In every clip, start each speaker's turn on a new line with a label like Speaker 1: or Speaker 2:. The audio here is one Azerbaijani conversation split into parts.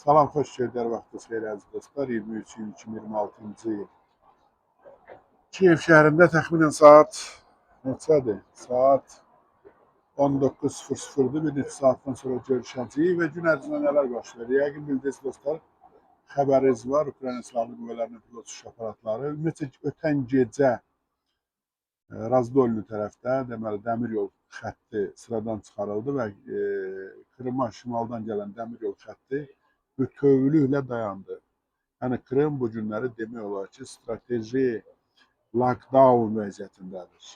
Speaker 1: Salam, xoş gördük, vaxtınız xeyir əziz dostlar. 23 iyun 2026-cı il. Kiyev şəhərində təxminən saat neçədir? Saat 19:00-dur. Bir neçə saatdan sonra görüşəcəyik və gün ərzində nələr baş verir? Yəqin bildiniz dostlar, xəbəriniz var. Ukrayna Silahlı Qüvvələrinin pilot uçuş aparatları. Ümumiyyətcə ötən gecə Razdolni tərəfdə, deməli, dəmir yol xətti sıradan çıxarıldı və Krıma şimaldan gələn dəmir yol xətti bütövlüklə dayandı. Yəni Krım bu günləri demək olar ki, strateji lockdown vəziyyətindədir.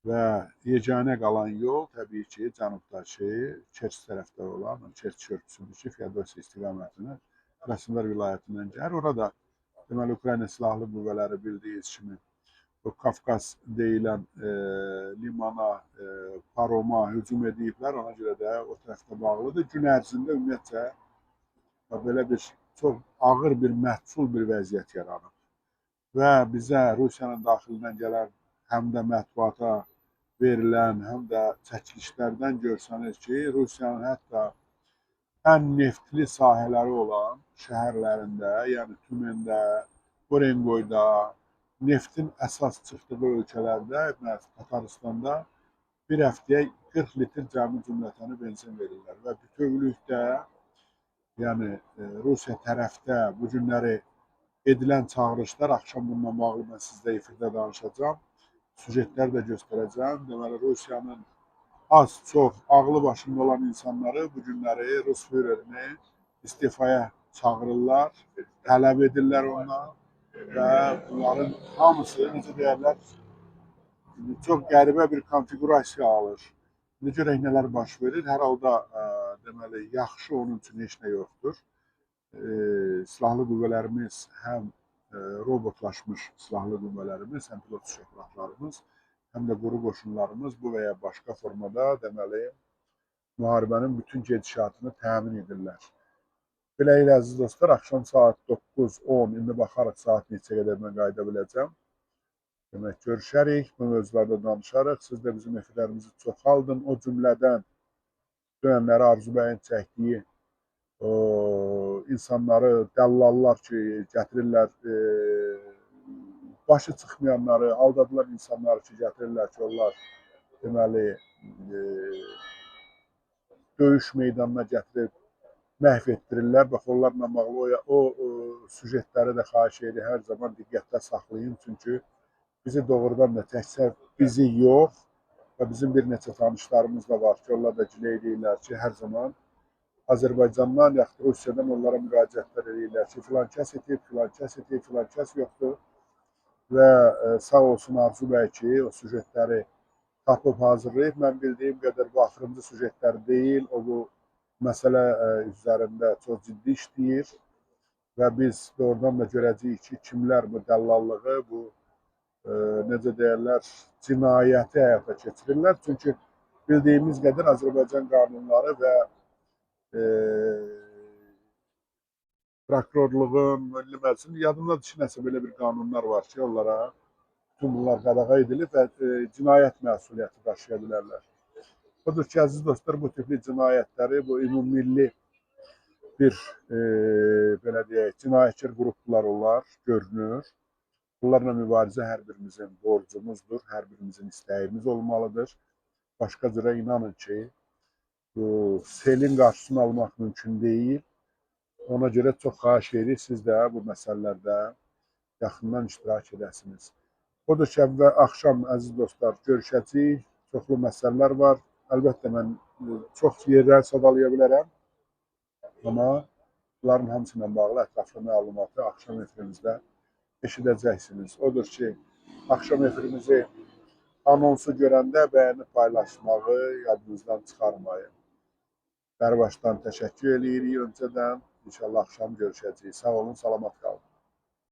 Speaker 1: Və yeganə qalan yol təbii ki, cənubdakı Kerç tərəfdə olan, Kerç körpüsüdür ki, Feodosiya istiqamətinə Krasnodar vilayətindən gəlir. Orada deməli Ukrayna Silahlı Qüvvələri bildiyiniz kimi o Kafkas deyilən limana, paroma hücum ediblər. Ona görə də o tərəfdə bağlıdır. Gün ərzində ümumiyyətcə belə bir çox ağır bir məhsul bir vəziyyət yaranıb. Və bizə Rusiyanın daxilindən gələn həm də mətbuata verilən, həm də çəkilişlərdən görsənir ki, Rusiyanın hətta ən neftli sahələri olan şəhərlərində, yəni Tümində, Orenboyda, neftin əsas çıxdığı ölkələrdə, Tataristanda bir həftəyə 40 litr cəmi cümlətəni benzin verirlər və bütövlükdə, yəni Rusiya tərəfdə bu günləri edilən çağırışlar, axşam bununla bağlı mən sizdə efirdə danışacağam, süjetlər də göstərəcəm. Deməli, Rusiyanın az-çox ağlı başında olan insanları bu günləri Rus führerini istifaya çağırırlar, tələb edirlər ondan və bunların hamısı, necə deyərlər, çox qəribə bir konfiqurasiya alır. İndi görək nələr baş verir. Hər halda deməli, yaxşı onun üçün heç nə yoxdur. Silahlı qüvvələrimiz həm robotlaşmış silahlı qüvvələrimiz, həm pilot uçuş aparatlarımız, həm də quru qoşunlarımız bu və ya başqa formada deməli müharibənin bütün gedişatını təmin edirlər. Beləliklə əziz dostlar, axşam saat 9-10, indi baxarıq saat neçə qədər mən qayıda biləcəm. Demək, görüşərik, bu mövzularda danışarıq. Siz də bizim efirlərimizi çoxaldın. O cümlədən dünənləri Arzu bəyin çəkdiyi o insanları, dəllallar ki, gətirirlər, başı çıxmayanları, aldadılan insanları ki, gətirirlər ki, onlar deməli, döyüş meydanına gətirib məhv etdirirlər. Bax, onlarla bağlı o süjetləri də xahiş edirik, hər zaman diqqətdə saxlayın. Çünki bizi doğrudan da təkcə bizi yox və bizim bir neçə tanışlarımız da var ki, onlar da giley edirlər ki, hər zaman Azərbaycandan yaxud Rusiyadan onlara müraciətlər edirlər ki, filan kəs itib, filan kəs itib, filan kəs yoxdur. Və sağ olsun Arzu bəy ki, o süjetləri tapıb hazırlayıb. Mən bildiyim qədər bu axırıncı süjetlər deyil, o bu məsələ üzərində çox ciddi işləyir və biz doğrudan da görəcəyik ki, kimlər bu dəllallığı, bu necə deyərlər, cinayəti həyata keçirirlər. Çünki bildiyimiz qədər Azərbaycan qanunları və prokurorluğun, Milli Məclisin yadımda ki, nəsə belə bir qanunlar var ki, onlara bütün bunlar qadağa edilib və cinayət məsuliyyəti daşıya bilərlər. Odur ki, əziz dostlar, bu tipli cinayətləri, bu ümummilli bir, belə deyək, cinayətkar qruplar onlar, görünür. Bunlarla mübarizə hər birimizin borcumuzdur, hər birimizin istəyimiz olmalıdır. Başqa cürə inanın ki, bu selin qarşısını almaq mümkün deyil. Ona görə çox xahiş edirik, siz də bu məsələlərdə yaxından iştirak edəsiniz. Odur ki, əvvəl axşam əziz dostlar görüşəcəyik. Çoxlu məsələlər var. Əlbəttə mən çox yerləri sadalaya bilərəm. Amma bunların hamısı ilə bağlı ətraflı məlumatı axşam efirimizdə eşidəcəksiniz. Odur ki, axşam efirimizi anonsu görəndə bəyənib paylaşmağı yadınızdan çıxarmayın. Hər başdan təşəkkür eləyirik öncədən. İnşallah axşam görüşəcəyik. Sağ olun, salamat qalın.